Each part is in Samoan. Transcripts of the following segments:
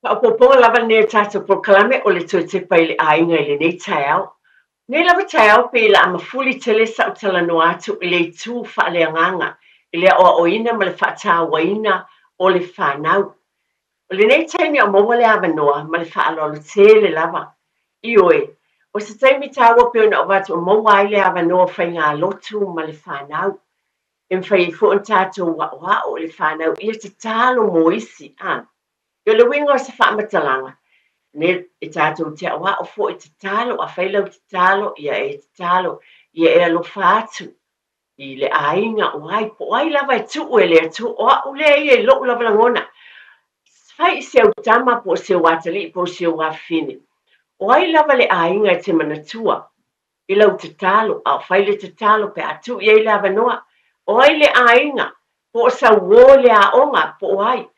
Faaopoopoga lava lenei o tatou polokalame o le toe tepa i le aiga i lenei taeao. Nei lava taeao pei la a mafuli tele sa'u talanoa atu i le itu faaleagaga i le aoaoina ma le faatauaina o le fanau. O lenei taimi a o maua le avanoa ma le faaaloalo tele lava. Ioe, o se taimi taua pei ona avatu o maua ai le avanoa o faigalotu ma le fanau. E mafai ai foi ona tatou aoao i le fanau ia tatalo mo isi. A. O le uiga o se faamatalaga, ne e tatou te aoao foi tatalo, afai lau tatalo, ia e tatalo, ia e alofa atu i le aiga o ai, po o ai lava e tuu e le Atua, o au lea ia i lou lava lagona, fai i si au tama po o si au atalii po o si au afafine, o ai lava le aiga e te manatua i lau tatalo, a o fai le tatalo pe a tuu i ai le avanoa, o ai le aiga, po o sau uo i le aoga, po o ai.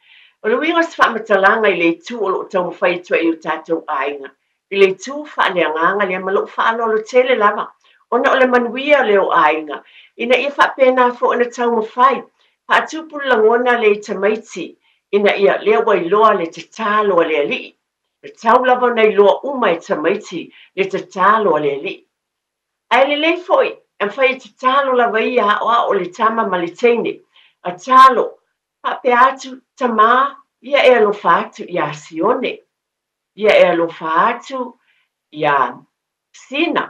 O le uiga o se faamatalaga i le itu o lo o taumafai atu ai i o tatou aiga, i le itu faaleagaga lea ma lou faaaloalo tele lava, ona o le manuia lea o aiga, ina ia faapena foi ona taumafai, faatupu le lagona lea i tamaiti, ina ia lea ua iloa le tatalo a le Alii. E tatau lava ona iloa uma e tamaiti le tatalo a le Alii. Ae lelei foi, e mafai e tatalo lava ia aoao le tama ma le teine. A talo, faapea atu, tamā, ia e alofa atu iā Sione, ia e alofa atu iā Sina,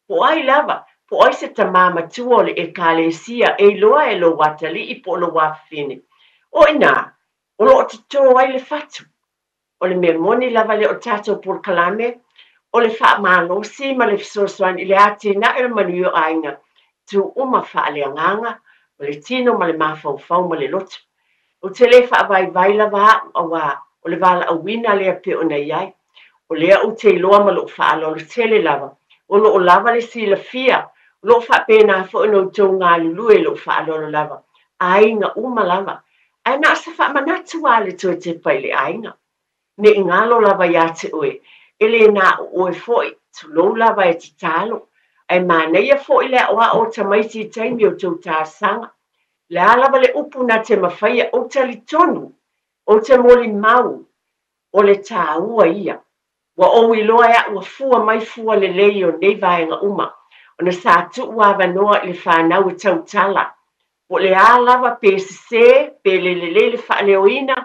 po o ai lava, po o ai se tamā matua o le ʻEkalesia e iloa e lou atalii po o lou afafine. O i inā, o lo o totō ai le fatu. O le mea moni lava lea o le tatou polokalame, o le faamalosi ma le fesoasoani i le atinae o le manuia o aiga, itu uma faaleagaga, o le tino ma le mafaufau ma le loto. Ou te le faavaivai lava au, auā o le valaauina lea pei ona i ai. O lea ou te iloa ma lou faaaloalo tele lava, o lo o lava le silafia, o lo o faapena foi ona outou galulue i lou faaaloalo lava, aiga uma lava. Ae na o se faamanatu lava le toe tepa i le aiga. Ne i galo lava iā te oe, e le na o oe foi, tulou lava e tatalo. Ae manaia foi le aoao o tamaiti i taimi o tou talosaga. Le a lava le upu na te mafaia, ou talitonu, ou te molimau, o le tāua ia. Ua ou iloa e a'u ua fua mai fua lelei o nei vaega uma, ona sa tuu avanoa i le fanau e tautala, po o le a lava pe sesē pe le lelei le faaleoina,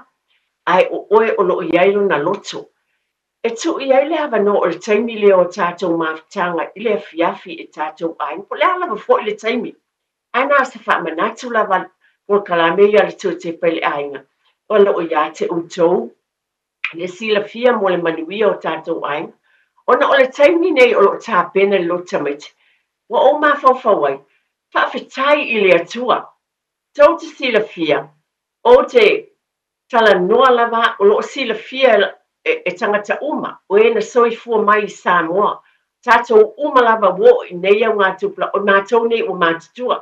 ae o oe o lo o i ai lona loto. E tuu i ai le avanoa o le taimi lea o tatou mafutaga i le afiafi e tatou aiga, po o le a lava foi le taimi. Ae na o se faamanatu lava polokalame ia a le Tuatepa i le aiga, o lo o iā te outou le silafia mo le manuia o tatou aiga, ona o le taimi nei o lo o tapena le loto tamaiti, ua ou mafaufau ai, faafetai i le Atua. Tou te silafia, ou te talanoa lava o lo o silafia e tagata uma, o e na soifua mai i Samoa, tatou uma lava ua oo i nei au gatupulaga, o matou nei ua matutua.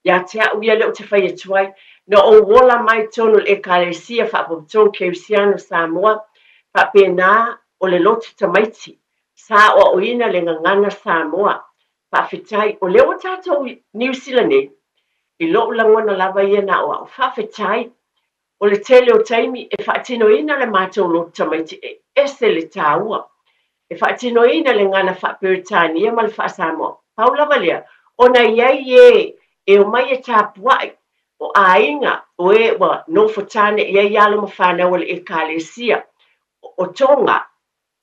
Iā te a'u ia lea ou te fai atu ai, na ou ola mai totonu o le ʻEkalesia Faapotopotoga Kerisiano Samoa, faapena o le lotu tamaiti, sa aoaoina le gagana Samoa. Faafetai, o lea ua tatou i Niu Sila nei, i lo'u lagona lava ia na o a'u. Faafetai, O le tele o taimi e faatinoina le matou lotu tamaiti e ese le taua. E faatinoina le gana faa-Peretania ma le faa-Samoa. Pau lava lea, ona i ai ē e omai e tapua'i, o aiga, o ē ua nofo tāne i ai alo ma fanau a le ʻEkalesia, o Tonga,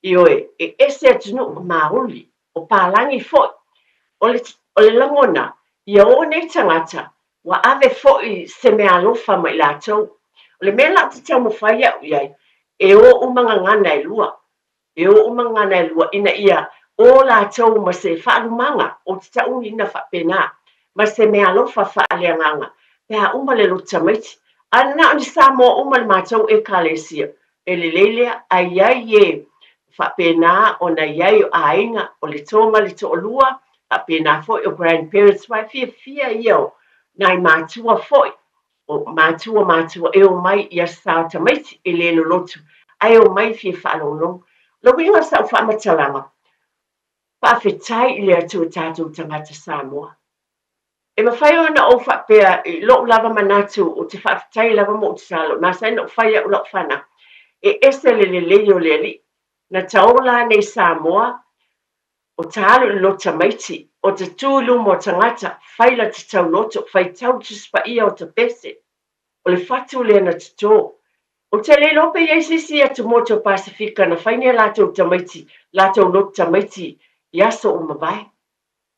Ioe, e ese atunuu o Māori, o Pālagi foi. O le, o le lagona, ia o nei tagata, ua ave foi se meaalofa ma i latou. O le mea la ou te taumafai a'u i ai, e o uma gagana e lua. E o uma gagana e lua ina ia o latou ma se faalumaga, ou te tauina faapena, ma se meaalofa faaleagaga, pe a uma le lotu tamaiti. Ae na o ni Samoa uma le matou ʻEkalesia, E lelei lea, ae i ai e faapena ona i ai o aiga, o le Tonga le toalua, faapena foi o grandparents, aua e fiafia ia o nai matua foi, o matua matua e omai i Aso Sa o tamaiti, e le lolotu, ae omai fia faalogologo. O le uiga o sau faamatalaga, faafetai i le Atua tatou tagata Samoa. E mafai ona ou faapea i lou lava manatu ou te faafetai lava ma ou tatalo, e masani ona ou fai a'u lau fanau. E ese le lelei o le Alii. Na taola ane i Samoa, o ta alu i le loto tamaiti, o ta tu i luma o tagata, fai la ta tauloto, faitau le Tusi Paia o ta pese. O le fatu lea na totō. Ou te le iloa pe i ai se isi atumotu o Pasefika na fai ni a latou tamaiti, latou loto tamaiti i aso ua mavae.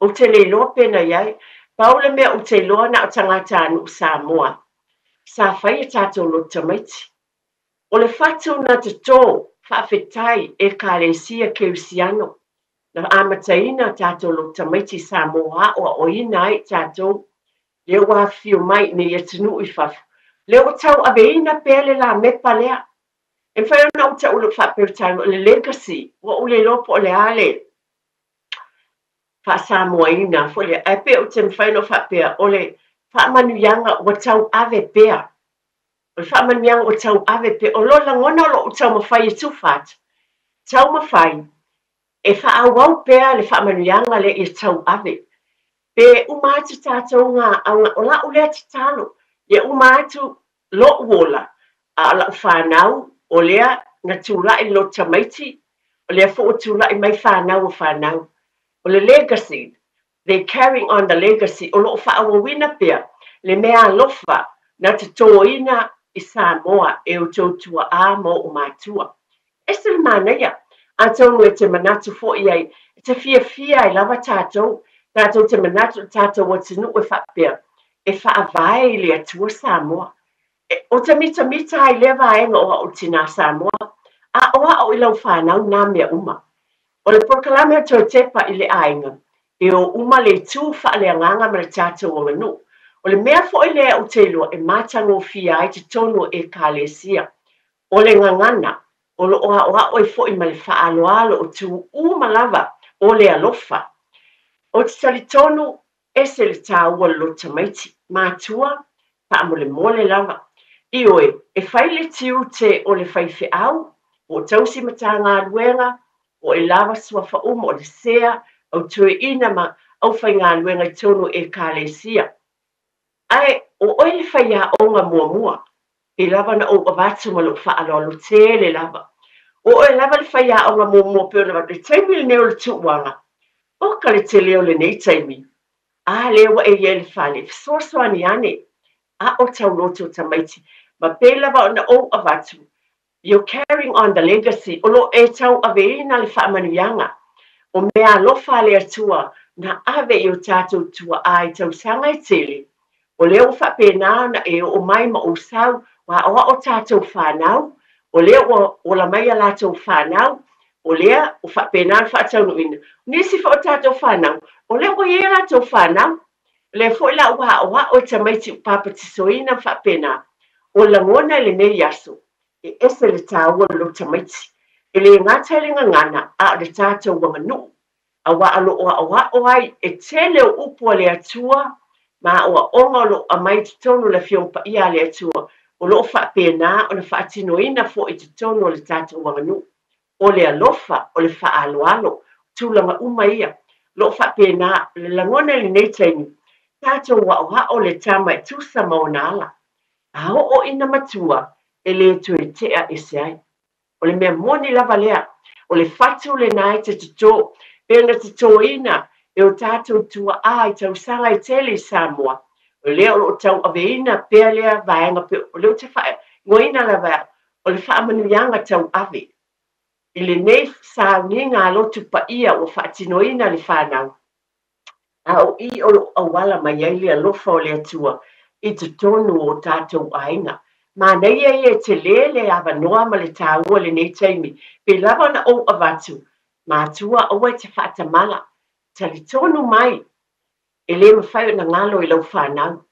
Ou te le iloa pe na i ai. Pau le mea ou te iloa na o tagatanuu Samoa sa fai a tatou loto tamaiti. O le fatu na totō, faafetai Ekalesia Kerisiano na amataina a tatou loto tamaiti i Samoa aoaoina ai i tatou lea ua afifio mai i nei atunuu i fafo, lea ua tauaveina pea le lamepa lea. E mafai ona ou taua i lou faa-Peretania o le legacy, ua ou le iloa po o le a le faa-Samoaina foi lea, ae pei ou te mafai ona ou faapea, o le faamanuiaga ua tauave pea. O le faamanuiaga ua tauave pea. O lou lagona o lo o ou taumafai e tufa atu, taumafai e faaauau pea le faamanuiaga lea ia tauave. Pe uma atu tatou ga, o la'u lea tatalo, ia uma atu lo'u ola, a o la'u fanau, o lea na tula'i le loto tamaiti, o lea foi ua tula'i mai fanau o fanau. O le legacy, they carrying on the legacy, o lo'o faaauauina pea le mea alofa na totōina i Samoa e outou tua'a ma o'u matua. Ese le manaia. Atonu e te manatu foi ai, e te fiafia ai lava tatou, tatou te manatu i le tatou atunuu e faapea, e faavae i le Atua Samoa. E, ou te mitamita ai i lea vaega o au tinā Samoa, aʻoaʻo i lau fanau nā mea uma. O le polokalame o Toe Tepa i le Aiga, e o uma le itu faaleagaga ma le tatou aganuu. O le mea foi lea ou te iloa e matagofie ai totonu o Ekalesia, O le gagana, o lo o aʻoaʻo ai foi ma le faaaloalo o tu uma lava o le alofa. Ou te talitonu, ese le tāua o le loto tamaiti, matua, faamolemole lava. Ioe, e fai le tiute o le faifeau, po o tausi matagaluega, po o e lava suafa uma o le sea, au toeaina ma aufaigaluega i totonu o Ekalesia. Ae o oe le faiaoga muamua, pei lava ona ou avatu ma lou faaaloalo tele lava. O oe lava le faiaoga muamua pei ona avatu i le taimi lenei o le tuuaga. Oka le tele o lenei taimi. A lea ua e i ai i le fale, fesoasoani ane, aʻo tauloto tamaiti, ma pei lava ona ou avatu, You're carrying on the legacy, o lo o e tauaveina le faamanuiaga o mea alofa a le Atua na ave i o tatou tua'a i tausaga e tele, o lea ua faapena ona e oo mai ma ou sau, ua aʻoaʻo tatou fanau, o lea ua ola mai a latou fanau, o lea ua faapena ona faataunuuina. O nisi foi o tatou fanau, o lea ua i ai a latou fanau, o lea foi la ua aʻoaʻo i tamaiti ua papatisoina ma faapena. O lagona i lenei aso, E ese le tāua o le loto tamaiti. E le gata i le gagana, a o le tatou aganuu. Auā o lo o aʻoaʻo ai e tele o upu a le Atua ma aʻoaʻoga o lo o aumai i totonu o le Afioga Paia a le Atua, o lo o faapena ona faatinoina foi i totonu o le tatou aganuu. O le alofa, o le faaaloalo, o tulaga uma ia, o lo o faapena le lagona i lenei taimi, tatou aʻoaʻo le tama e tusa ma ona ala. A oo ina matua, e le toe tea ese ai. O le mea moni lava lea, o le fatu lena e te totō, pei ona totōina e o tatou tua'a i tausaga e tele i Samoa, o lea o lo o tauaveina pea lea vaega pei o lea ou te faaigoaina lava e au, o le faamanuiaga tauave i lenei sauniga a lotu paia ua faatinoina le fanau. A o i o lo o auala mai ai le alofa o le Atua i totonu o tatou aiga. Manaia ia e tele le avanoa ma le taua i lenei taimi, pei lava ona ou avatu, matua aua e te faatamala, talitonu mai, e le mafai ona galo i lau fanau.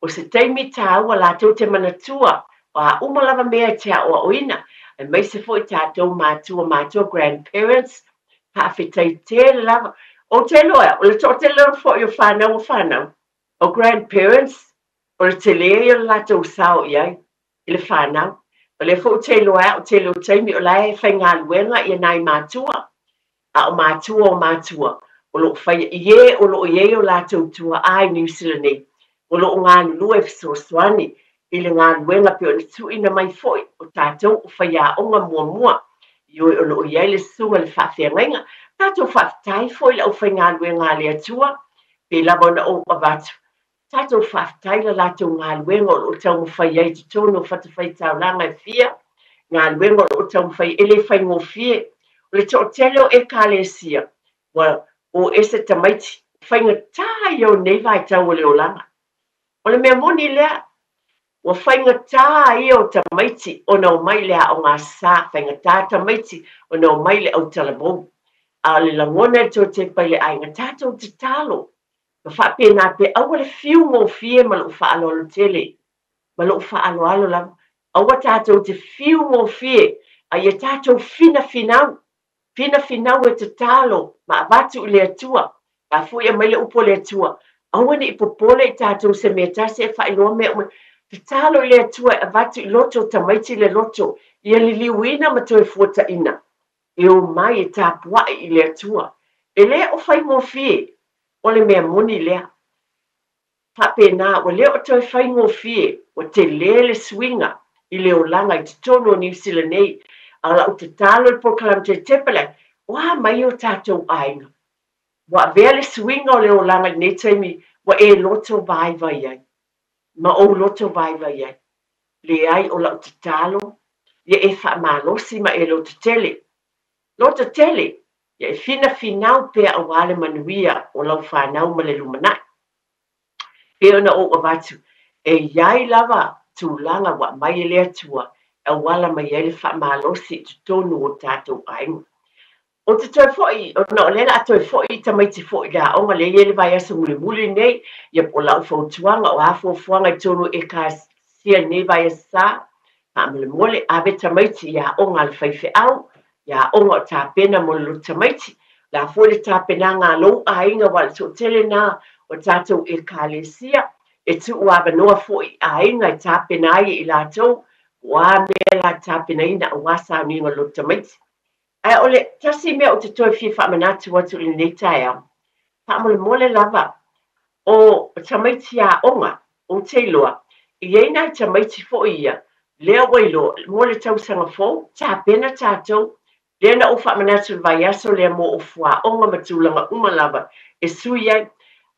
O se taimi tāua latou te manatua o a uma lava mea e te aʻoaʻoina, aemaise foi tatou matua matua, grandparents, faafetai tele lava. Ou te iloa, o le toatele lava foi o fanau o fanau, o grandparents, o le tele ia o le latou sao i ai i le fanau. O lea foi ou te iloa ai, o le tele o taimi o la e faigaluega ia nai matua, a o matua o matua o lo o faia i e o lo o i ai o latou tua'a i Niu Sila nei, o lo o galulue e fesoasoani i le galuega pei ona tuuina mai foi o tatou o faiaoga muamua. Ioe, o lo o i ai le susuga i le faafeagaiga. Tatou faafetai foi i le aufaigaluega a le Atua, pei lava ona ou avatu, tatou faafetai i le latou galuega o lo o taumafai ai i totonu o fatafaitaulaga e fia, galuega o lo o taumafai e le faigofie. O le toatele o Ekalesia ua o ese tamaiti, faigata ia o nei vaitau o le olaga. O le mea moni lea, ua faigata ia o tamaiti ona omai i le aoga sa, faigata tamaiti ona omai i le autalavou. A o le lagona e toe tepa i le aiga, tatou tatalo, ma faapena pe aua le fiu gofie ma lou faaaloalo tele, ma lou faaaloalo lava. Aua tatou te fiu gofie, a ia tatou finafinau, finafinau e tatalo ma avatu i le Atua. A foi e mai le upu o le Atua, aua ne i popole i tatou se mea tasi e faailoa mea uma. Tatalo i le Atua e avatu i loto o tamaiti le loto, ia liliuina ma toe fuataina, e o mai e tapuai i le Atua. E le o faigofie, o le mea moni lea. Faapena, ua le o toe faigofie, ua tele le suiga i le olaga i totonu o Niu Sila nei. A o lau tatalo i le polokalame toe tepa lea, o a mai o tatou aiga? Ua avea le suiga o le olaga i lenei taimi, ua e loto vaivai ai, ma ou loto vaivai ai. Leai, o lau tatalo, ia e faamalosi ma e loto tele. Loto tele, ia e finafinau pea aua le manuia o lau whanau ma le lumanai. Pe ona ou avatu, e iai lava tulaga ua aumai e le Atua, e auala mai ai le faamalosi i totonu o tatou aiga. O te toe foi, ona o lea o le a toe foi i tamaiti foi i le aoga lea e i ai le vaiaso mulimuli lenei, ia po o lau fautuaga, o a fuafuaga i totonu o Ekalesia i lenei vaiaso sa, faamolemole, ave tamaiti i aoga a le faifeau, i aoga o tapena mo le loto tamaiti. O le a foi le tapenaga a lou aiga, aua o le toatele lena o tatou Ekalesia, e tuu avanoa foi i aiga e tapena ai e i latou, po o a mea la tapenaina aua sauniga o le loto tamaiti. Ae o le tasi mea ou te toe fia faamanatu atu i lenei taeao, faamolemole lava, o tamaiti aoga, ou te iloa, e i ai nai tamaiti foi ia, lea ua iloa, mo le tausaga fou, tapena tatou, lea na ou faamanatu i le vaiaso lea mo ofu aoga ma tulaga uma lava e sui ai.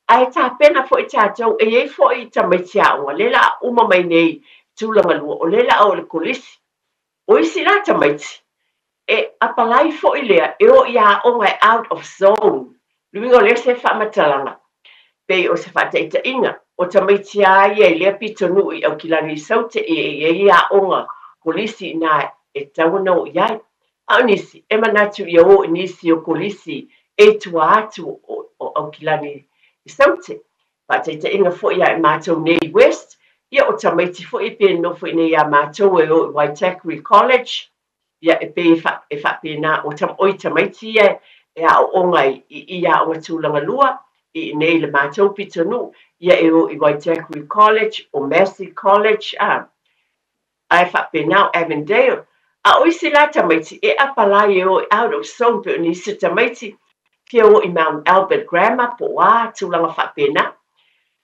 Ae tapena foi tatou, e i ai foi tamaiti aoga, lea o le a uma mai nei tulaga lua, o lea o le a o i le kolisi. O isi la tamaiti, e apalai foi lea, e o i aoga e out of zone. Le uiga o lea se faamatalaga, pei o se faataitaiga, o tamaiti a ia i lea pitonuu i Aukilani i Saute, e i ai aoga kolisi ina e tatau ona o i ai. A o nisi, e manatu ia o i nisi o kolisi e i tua atu o Aukilani i Saute. Faataitaiga foi ia i matou nei i West, ia o tamaiti foi e pei e nofo i inei ia matou e o i Waitakere College, ia e pei e faapena, o i tamaiti ia e aooga i aoga tulaga lua, i inei i le matou pitonuu, ia e o i Waitakere College, o Massey College, a ae faapena o Avondale. A o isi la tamaiti, e apalai e o i out of zone, pe o nisi tamaiti, fia o i Mount Albert Grammar, po o a tulaga faapena.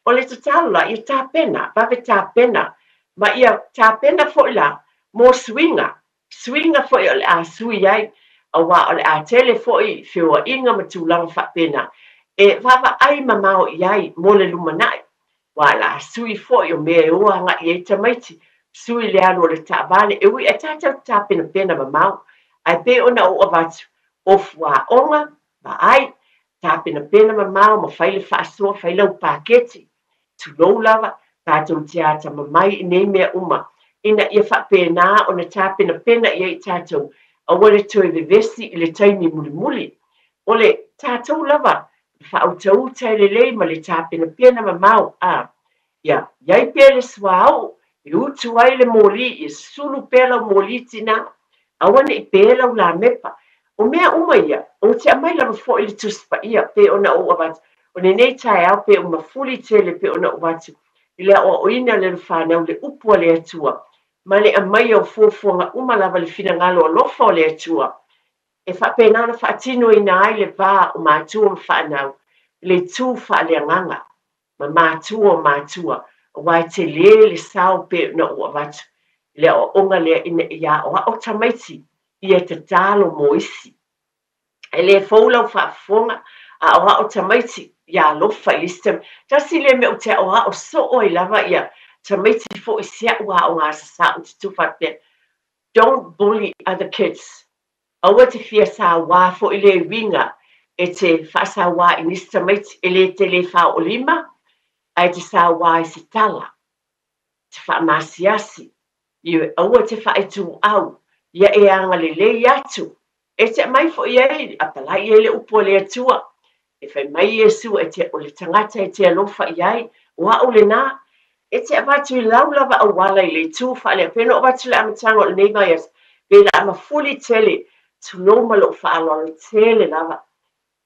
O le tatalo la, ia tapena, vave tapena, ma ia tapena foi la mo suiga, suiga foi o le a sui ai, aua o le a tele foi feoaiga ma tulaga faapena, e vaavaai mamao i ai mo le lumanai, aua o le a sui foi o mea e o agai i ai tamaiti, sui le alu o le taavale, e ui e tatou tapenapena mamao, ae pei ona ou avatu, ofu aoga, vaai, tapenapena mamao ma fai le faasoa, fai lau paketi, tulou lava, tatou te atamamai i nei mea uma, ina ia faapena ona tapenapena i ai tatou, aua le toe vevesi i le taimi mulimuli. O le tatou lava, faautauta e lelei ma le tapenapena mamao, a ia iai pea le suauu, e utu ai le moli, ia sulu pea lau moli tina, aua ne i pe lau lamepa. O mea uma ia, ou te aumai lava foi le Tusi Paia, pe ona ou avatu, o lenei taeao pe o mafuli tele pe ona ou avatu, i le aoaoina o le whanau le upu a le Atua, ma le aumaia o fuafuaga uma lava le finagalo alofa o le Atua, e faapena ona faatinoina ai le va o matua ma fanau, i le itu faaleagaga, ma matua o matua. Aua e tele le sao pei ona ou avatu i le aoaoga lea ina ia aoao tamaiti ia tatalo mo isi. E le fou lau faafofoga, aoao tamaiti ia alofa i le isi tamaiti. Tasi lea mea ou te aoao soo ai lava ia tamaiti foi i si a'u aoga Aso Sa ou te tu faapea, Don't bully other kids. Aua te fia sauā foi lea uiga e te faasauā i nisi tamaiti, e le tele faaoolima, ae te sauā i se tala, te faamasiasi, ioe, aua te faaituau, ia e agalelei atu. E te aumai foi ai, apalai i ai le upu a le Atua, e fai mai Iesu e te, o le tagata e te alofa i ai, o a'u lenā, e te avatu i lau lava auala i le itu faalea. Pei ona ou avatu i le amataga o lenei vaiaso, pei la mafuli tele, tulou ma lou faaaloalo tele lava.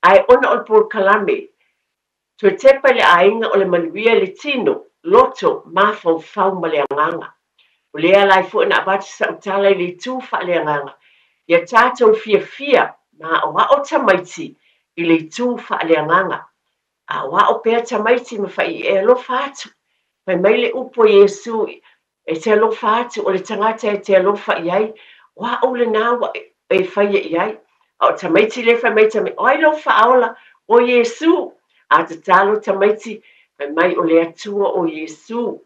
Ae ona o le polokalame, Toe tepa i le aiga o le manuia i le tino, loto, mafaufau ma le agaga. O lea ala ai foi ona avatu sau tala i le itu faaleagaga, ia tatou fiafia ma aoao tamaiti i le itu faaleagaga. Aoao pea tamaiti ma fai e alofa atu. Fai mai le upu a Iesu E te alofa atu, o le tagata e te alofa i ai, o a'u lenā ua e faia i ai. A o tamaiti lea fai mai tamaiti, o ai lou faaola? O Iesū. A tatalo tamaiti, fai mai o le Atua o Iesū.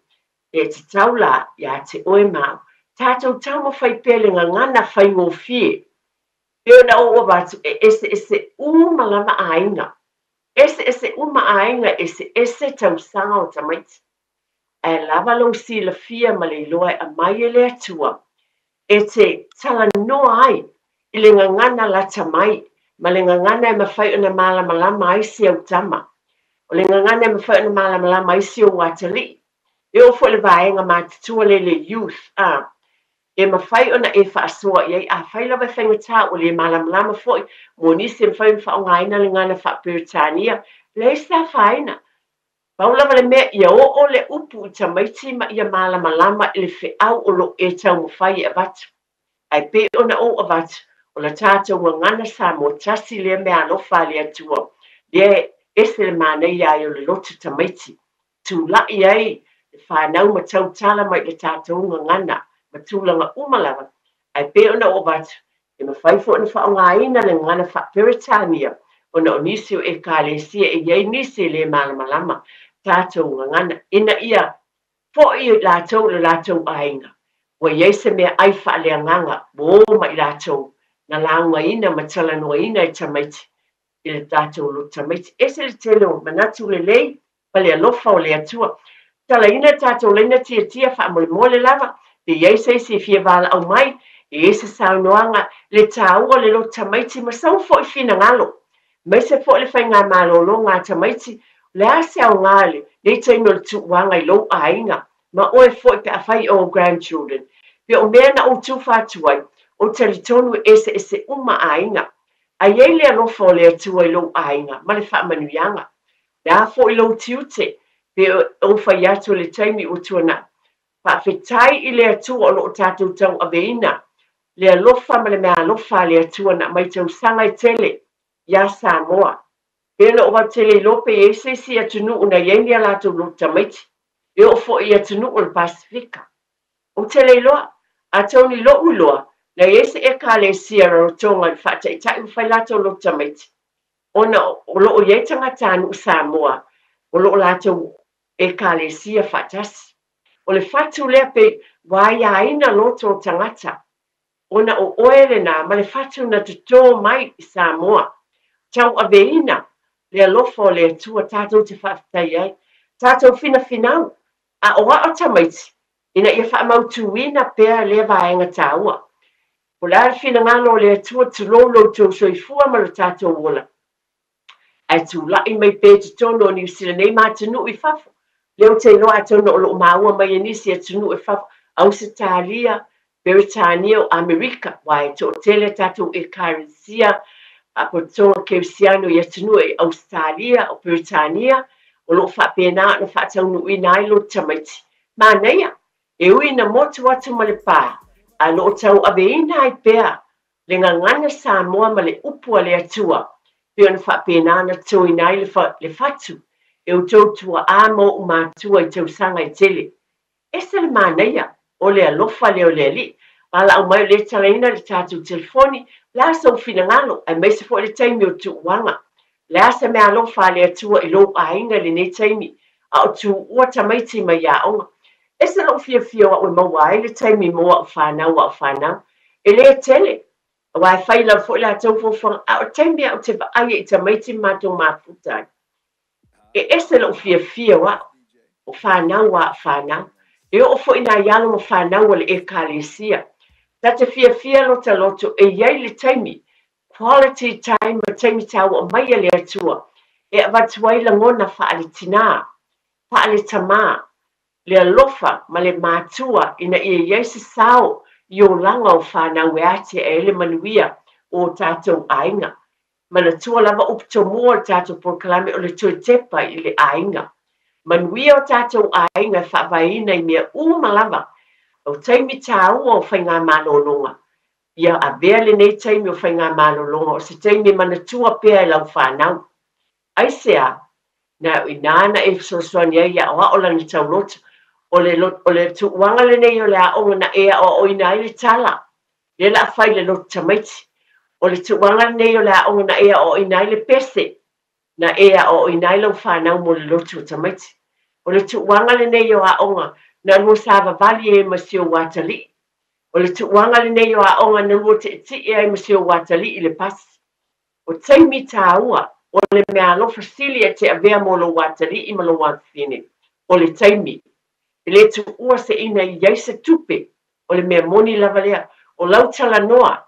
E tatau lā iā te oe ma a'u, tatou taumafai pea le gagana faigofie. Pei ona ou avatu, e eseese uma lava aiga. Eseese uma aiga, eseese tausaga o tamaiti. Ae lava lou silafia ma le iloa e aumai e le Atua e te talanoa ai i le gagana lata mai ma le gagana e mafai ona malamalama ai si au tama. O le gagana e mafai ona malamalama ai si ou atalii. E oo foi i le vaega matutua lea i le youth, a, e mafai ona e faasoa i ai, afai lava e faigata ua le malamalama foi mo nisi e mafai ona faaaogaina le gagana faa-Peretania, leai se afaina. Pau lava le mea, ia oo le upu i tamaiti ma ia malamalama i le feau o lo o e taumafai e avatu. Ae pei ona ou avatu, o la tatou gagana Samoa tasi lea meaalofa a le Atua, lea e ese le manaia ai o le lotu tamaiti. Tulai ai le fanau ma tautala mai i le tatou gagana ma tulaga uma lava, ae pei ona ou avatu, E mafai foi ona faaaogaina le gagana faa-Peretania ona o nisi o Ekalesia e i ai nisi e le malamalama tatou gagana ina ia foi i latou i lo latou aiga. Ua i ai se meaai faaleagaga ua o ma i latou na laugaina ma talanoaina e tamaiti i le tatou lotu tamaiti. Ese le tele o manatu lelei ma le alofa o le Atua. Talaina tatou laina tiatia faamolemole lava, pe i ai se isi e fia valaau mai, e i ai se saunoaga, le taua o le lotu tamaiti ma sau foi finagalo, aemaise foi le faigamalologa a tamaiti, o le a se aoga i lenei taimi o le tuuaga i lou aiga ma oe foi pe afai o ou grandchildren. Pe o mea na ou tufa atu ai, ou talitonu e eseese uma aiga. A i ai le alofa o le Atua i lou aiga ma le faamanuiaga. Le a foi lou tiute, pe ou fai atu i le taimi ua tuanai. Faafetai i le Atua o lo o tatou tauaveina le alofa ma le meaalofa a le Atua na aumai tausaga e tele iā Samoa. Pe ona ou autele iloa pe i ai se isi atunuu na i ai ni a latou lotu tamaiti, e oo foi i atunuu o le Pasefika. Ou te le iloa, atonu i lo'u iloa, na i ai se Ekalesia Rarotonga i le faataitai ua fai latou lotu tamaiti, ona o lo o i ai tagatanuu Samoa o lo o latou Ekalesia faatasi. O le fatu lea pei ua aiaina loto o tagata, ona o oe lenā ma le fatu na totō mai i Samoa. Tauaveina le alofa o le Atua tatou te faafetai ai. Tatou finafinau, aoao tamaiti ina ia faamautuina pea lea vaega taua. Po o le a le finagalo o le Atua, tulou lo outou soifua ma lo tatou ola, ae tulai mai pea i totonu o Niu Sila nei ma atunuu i fafo. Lea ou te iloa atonu o lo o maua mai e nisi atunuu i fafo, Ausetalia, Beretania, o Amerika, aua e toatele a tatou Ekalesia Faapototona Kerisiano i atunuu i Ausetalia, o Beretania, o lo o faapena ona faataunuuina ai lotu tamaiti. Manaia, e ui ina motu atu ma le pā, ae o lo o tauaveina ai pea le gagana Samoa ma le upu a le Atua, pei ona faapena ona totoina ai le fatu e outou tuaa ma ou matua i tausaga e tele. Ese le manaia o le alofa lea o le Alii. Valaau mai o lea e talaina le tatou telefoni, o le a sou finagalo, aemaise foi le taimi o tuuaga. O le a se meaalofa a le Atua i lou aiga i lenei taimi, a o tuua tamaiti mai aoga. Ese lou fiafia o au e maua ai le taimi mo au fanau a o fanau. E le tele, aua e fai lava foi latou fuafuaga, a o taimi a ou te vaai ai i tamaiti ma matou mafuta ai. E ese lou fiafia o au, o fanau a o fanau. E oo foi nai alo ma fanau a le Ekalesia. Ta te fiafia lota loto e i ai le taimi, quality time ma taimi taua mai a le Atua e avatu ai lagona faale-tinā, faale-tamā, le alofa ma le matua ina ia i ai se sao i olaga o fanau e atiae ai le manuia o o tatou aiga. Manatua lava upu tomua o le tatou polokalame o le toe tepa i le aiga. Manuia o tatou aiga e faavaeina i mea uma lava. O taimi taua o faigamalologa, ia avea lenei taimi o faigamalologa o se taimi e manatua pea e lau fanau. Aisea? Na o inā na e fesoasoani ai e aoao lana tauloto. O le, o le tuuaga lenei o le aoga na e aoaoina ai le tala, lea la a fai le loto tamaiti. O le tuuaga lenei o le aoga na e aoaoina ai le pese, na e aoaoina ai lau fanau mo le loto o tamaiti. O le tuuaga lenei o aoga na lua savavali ai ma si ou atalii. O le tuuaga lenei o aoga na lua tietie ai ma si ou atalii i le pasi. O taimi tāua, o le meaalofa sili e te avea mo lou atalii ma lou afafine, o le taimi. E le tuua se ina i ai se tupe, o le mea moni lava lea, o lau talanoa,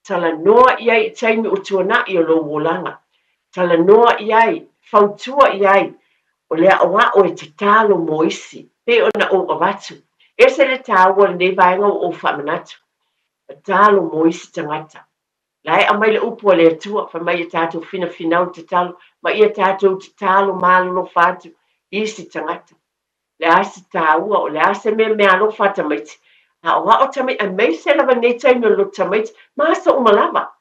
talanoa i ai i taimi o tuanaʻi o lou olaga. Talanoa i ai, fautua i ai, o le aʻoaʻo e tatalo mo isi, pei ona ou avatu. Ese le tāua o lenei vaega ua ou faamanatu. Tatalo mo isi tagata. La e aumai le upu a le Atua, fai mai ia tatou finafinau le tatalo, ma ia tatou tatalo malolofa atu i isi tagata. Le a se taua, o le a se mea meaalofa a tamaiti, aoao tamaiti, aemaise lava lenei taimi o le loto tamaiti, ma aso uma lava.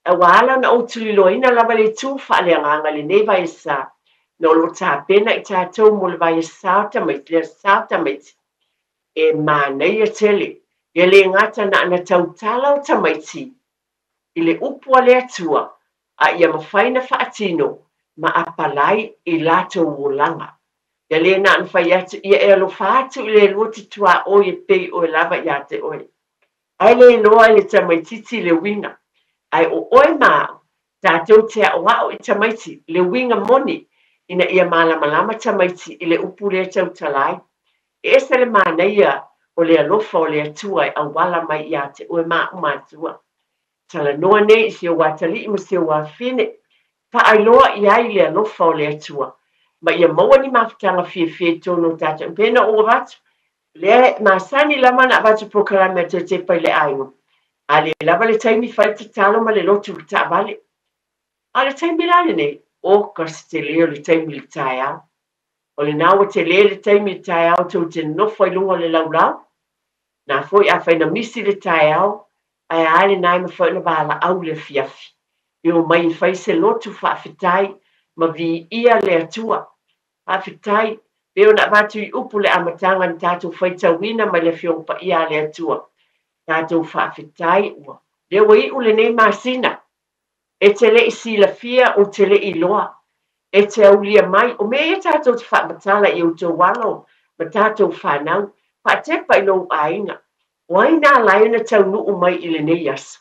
Ae ua ala ona ou tuliloaina lava le itu faaleagaga i lenei vaiasa, na o lo o tapena i tatou mo le vaiasa o tamaiti, le asa o tamaiti, e manaia tele, ia le gata na ana tautala o tamaiti, i le upu a le Atua, a ia mafai na faatino ma apalai i latou olaga. Ia le na ona fai atu, ia e alofa atu i le lua te tuaoi e pei oe lava ia te oe. Ae le iloa e le tamaititi le uiga. Ae o oe ma au, tatou te aʻoaʻo i tamaiti le uiga moni ina ia malamalama tamaiti i le upu lea tautala ai. E ese le manaia o le alofa o le Atua e auala mai ia te oe ma au matua. Talanoa nei i si ou atalii ma si ou afafine, faailoa i ai le alofa o le Atua, ma ia maua ni mafutaga fiafia i totonu o tatou. Pei ona ou avatu, lea e masani lava ona avatu polokalame a toe tepa i le aiga, a le lava le taimi fai le tatalo ma le lotu i le taavale. A o le taimi la lenei, oka se tele o le taimi i le taeao. O lena ua tele le taimi i le taeao tou te nofo ai luga o le laulau. Na foi afai na misi le taeao, ae a lena e mafai ona valaau i le afiafi. E omai e fai se lotu faafetai ma viia le Atua. Faafetai, pei ona avatu i upu le amataga na tatou faitauina mai le Afioga Paia a le Atua. Tatou faafetai ua lea ua iu lenei masina. E te le i silafia, ou te le i iloa. E te aulia mai, o mea ia tatou te faamatala i outou alo ma tatou fanau, faatepa i lou aiga. O ai na ala ai ona taunuu mai i lenei aso?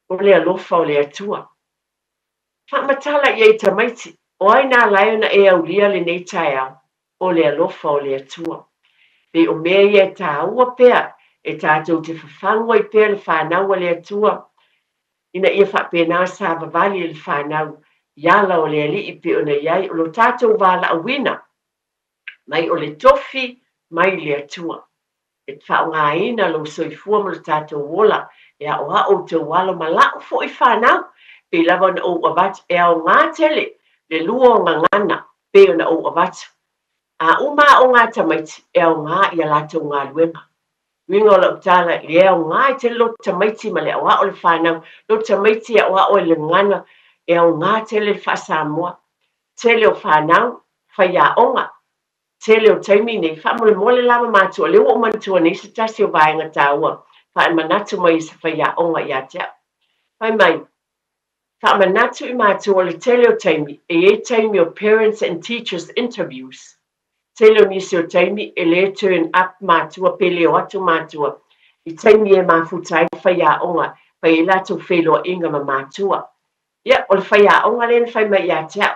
O le alofa o le Atua. Faamatala i ai tamaiti, o ai na ala ai ona e aulia lenei taeao? O le alofa o le Atua. Pei o mea ia e tāua pea e tatou te fafagu ai pea le fanau a le Atua, ina ia faapena savavali e le fanau i ala o le Alii pei ona i ai o lo tatou valaauina mai o le tofi mai le Atua. E faaaogaina lou soifua ma lo tatou ola e aʻoaʻo outou alo ma la'u foi fanau, pei lava ona ou avatu, e aoga tele le lua o gagana pei ona ou avatu. A uma aoga a tamaiti, e aoga i a latou galuega. Uiga o lau tala, e aoga i tele loto tamaiti ma le aoao le fanau, loto tamaiti e aoao i le gagana, e aoga tele le faa-Samoa. Tele o fanau, faiaoga, tele o taimi nei, faamolemole lava matua, lea ua ou manatua nei se tasi o vaega taua faamanatu mai e se faiaoga ia te au. Fai mai, faamanatu i matua o le tele o taimi, e i ai taimi o parents and teachers interviews. Tele o nisi o taimi e le turn up matua pe le o atu matua i taimi e mafuta ai faiaoga, fai ai latou feiloaiga ma matua. Ia, o le faiaoga lea na fai mai ia te au.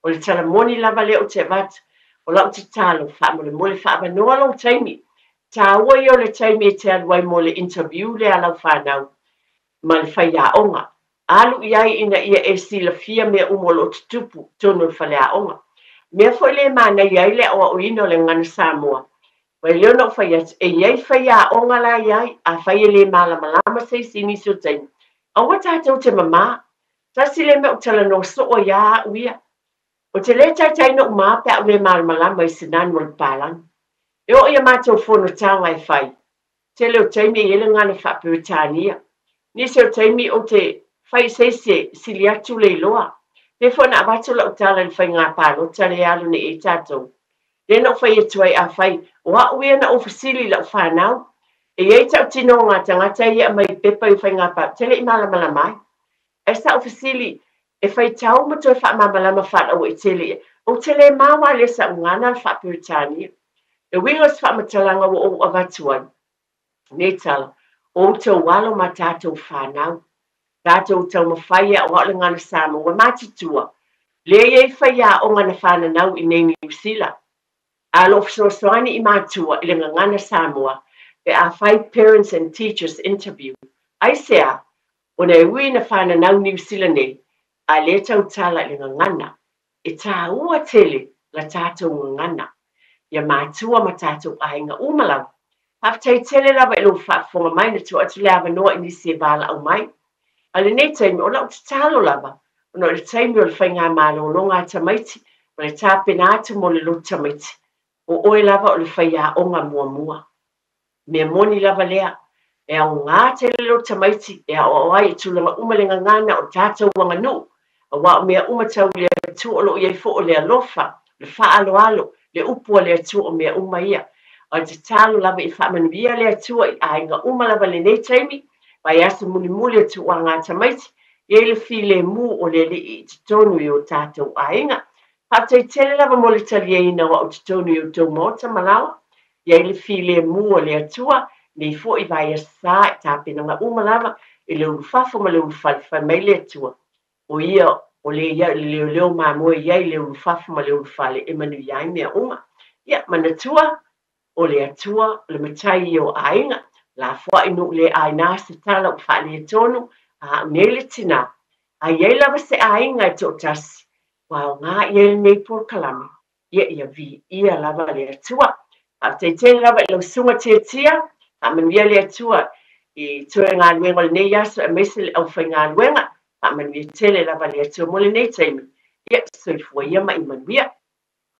O le tala moni lava lea ou te avatu. O lau tatalo, faamolemole faaavanoa lou taimi. Taua ia o le taimi e te alu ai mo le interview lea a lau fanau ma le faiaoga. Alu i ai ina ia e silafia mea uma o lo o tutupu i totonu o le faleaoga. Mea foi lea e manaia ai le aoaoina o le Gagana Samoa, mai lea ona ou fai atu, e i ai faiaoga la i ai, afai e le malamalama se isi i nisi o taimi, aua tatou te mamā. Tasi lea mea ou talanoa soo ai lava au ia. Ou te le taitai ona ou mā pe a ou le malamalama i se nanu o le papalagi. E oo i a matou fonotaga e fai, tele o taimi e i ai le gagana faa-Peretania. Nisi o taimi ou te fai i se isi e sili atu le iloa. Pei foi ona avatu lau tala i le faiga palota lea e alu nei i ai tatou. Lea na ou fai atu ai, afai o au ia na ou fesili i lau fanau, e i ai tautinoga a tagata ia e aumai i pepa i faiga palota, ou te le i malamalama ai. Ae sa ou fesili e faitau ma toe faamalamalama faalauaitele ia. Ou te le maua lea sa ou gagana le faa-Peretania. Le uiga o se faamatalaga ua ou avatu ai nei tala, o outou alo ma tatou fanau, tatou taumafai e aoao le gagana Samoa ua matutua, lea e i ai faiaoga na fananau i nei Niu Sila, a o lo o fesoasoani i matua i le gagana Samoa pe a fai parents and teachers interview. Aisea? Ona e ui ina fananau Niu Sila nei, a lea tautala i le gagana. E tāua tele la tātou gagana, ia matua ma tātou aiga uma lava. Faafetai tele lava i lou faafofoga mai na tuu atu le avanoa i nisi e valaau mai. A o lenei taimi, o lau tatalo lava, ona o le taimi o le faigamalologa a tamaiti ma le tapena atu mo le lotu tamaiti, o oe lava o le faiaoga muamua. Mea moni lava lea, e aoga tele lou tamaiti e aoao ai i tulaga uma le gagana o tatou aganuu, aua o mea uma tau i le Atua o lo o i ai foi o le alofa, o le faaaloalo, le upu a le Atua o mea uma ia. O le tatalo lava ia faamanuia le Atua i aiga uma lava i lenei taimi, vaiaso mulimuli o tauaga tamaiti, i ai le filemu o le Alii i totonu i o tatou aiga. Faafetai tele lava mo le taliaina o au totonu i outou maota ma laoa, i ai le filemu o le Atua, nei foi vaiaso sa i tapenaga uma lava i le ulufafo ma le ulufale, fai mai le Atua, o ia o le ia le leoleo mamoe i ai le ulufafo ma le ulufale e manuia ai mea uma. Ia, manatua, o le Atua, o le Matai ia o aiga, lafoai nuu le aina se tala ua faaletonu, a au nei le tinā, a i ai lava se aiga e toatasi, ua aoga i ai lenei polokalame, ia ia viia lava le Atua. Faafetai tele lava i lau susuga Tiatia, faamanuia le Atua i toe galuega o lenei aso aemaise le aufaigaluega, faamanuia tele lava le Atua mo lenei taimi. Ia, soifua ia ma ia manuia.